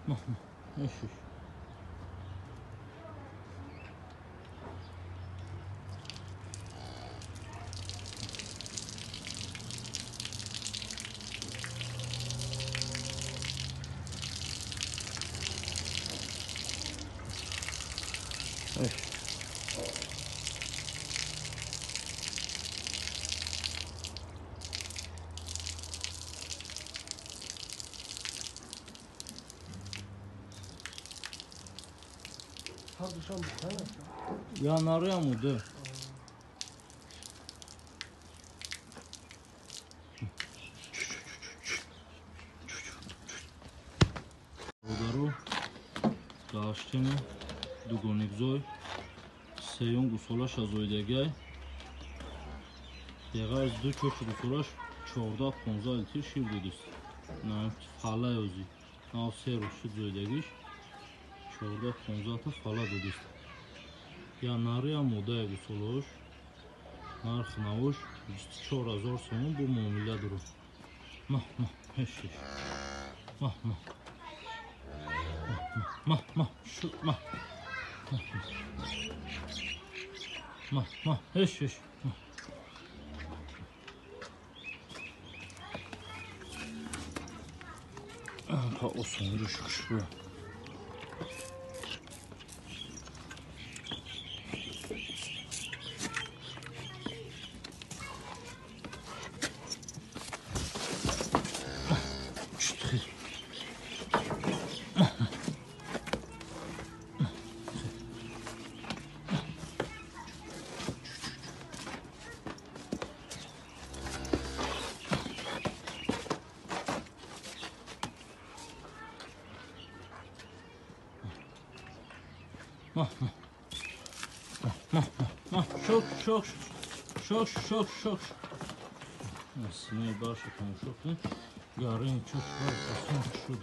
Ма, ма, ҳеш, ҳеш. Я нарему, да. Удару гаштему дугоникзой сеюм гусолаш азоидагай деғаз ду чоч гусолаш 14-15 литр шир додист. На фалай ози. На се рӯз шуд зоидагиш 14-15 та фала додист. Я нари я модая гусолош нарх навош 24 000 сомон бо муомила дорад. Ма, ма, ҳеш, ҳеш. Ма, ма. Ма, ма, шу, ма. Ма, ма, ҳеш, ҳеш. Па осон рӯш хушбӯ. Ма, ма. Ма, ма, ма. Шок, шок, шок, шок, шок. Синаи барша тамошо кунед. Гарини чош бар осон шуд.